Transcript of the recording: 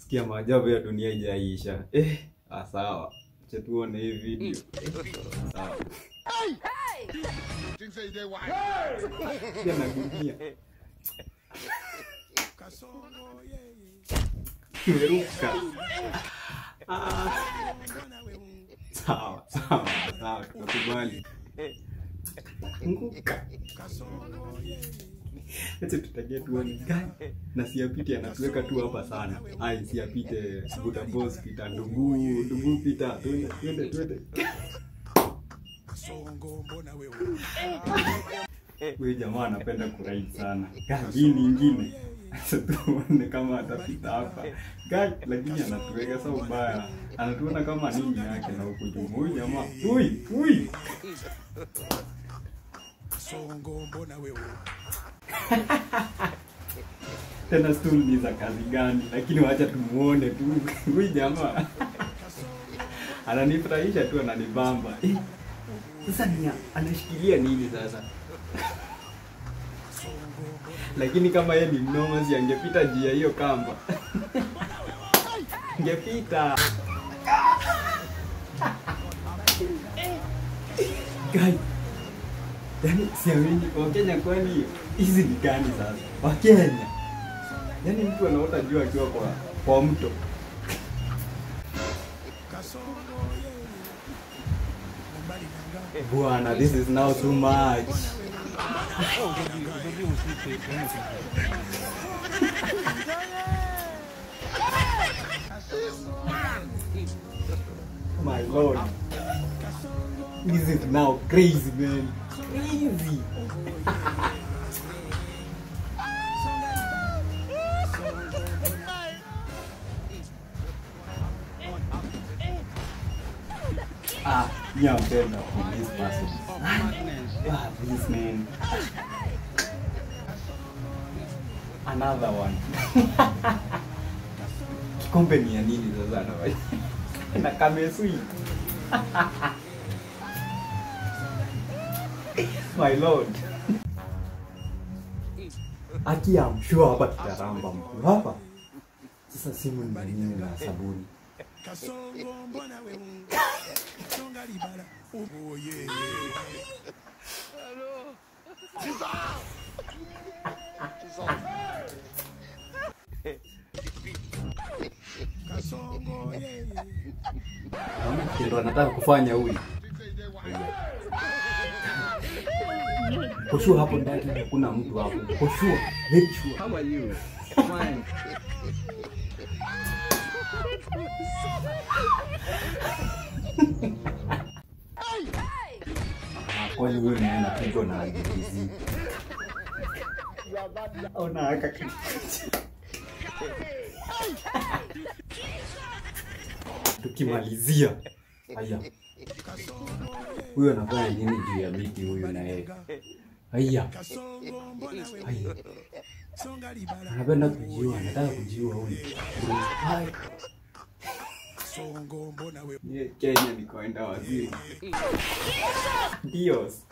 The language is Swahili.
Sikia maajabu ya dunia haijaisha. Sawa. Acha tuone hii video. Sawa. Sikia na dunia. Kimeruka. Sawa, sawa, sawa, tunakubali. Nguka. Acha tutagia tuone gani. Na siapite anatuweka tu hapa sana. Ai siapite Buda Boss pita ndugu, ndugu pita. Twende, twende, twende. Huyu jamaa anapenda kuride sana. Hii nyingine. Sasa tuone kama atapita hapa. Gai, lakini anatuweka sawa ubaya. Anatuona kama nini yake na huku juu. Huyu jamaa. Ui, ui. Tena stool ni za kazi gani? Lakini wacha tumuone tu. Huyu jamaa ananifurahisha tu, ananibamba. Sasa ni anashikilia nini sasa? Lakini kama yeye ni mnoma si angepita njia hiyo kamba. Angepita. Guys, yani siamini Wakenya, kwani hizi ni gani sasa? Wakenya. Yani mtu anaota jua akiwa kwa mto. Bwana, this is now too much. My Lord, this is now crazy, man. Crazy. Yeah, I'm dead now on this person. This man. Another one. Kikombe ni ya nini sasa na? Na kamesui. My Lord. Aki, I'm sure hapa tutaramba mkuu hapa. Sasa simu ni nini na sabuni? Ndio anataka kufanya huyu. Koshua hapo ndani hakuna mtu hapo. Koshua, very sure. How are you? Fine. Kwani huyu naye anapigwa na IDPC. Ona haka. Tukimalizia. Haya. Huyu anafanya nini juu ya miti huyu na yeye? Haya. Haya. Anapenda kujiua, anataka kujiua huyu. Hai. Kenya ni kwenda waziri. Dios.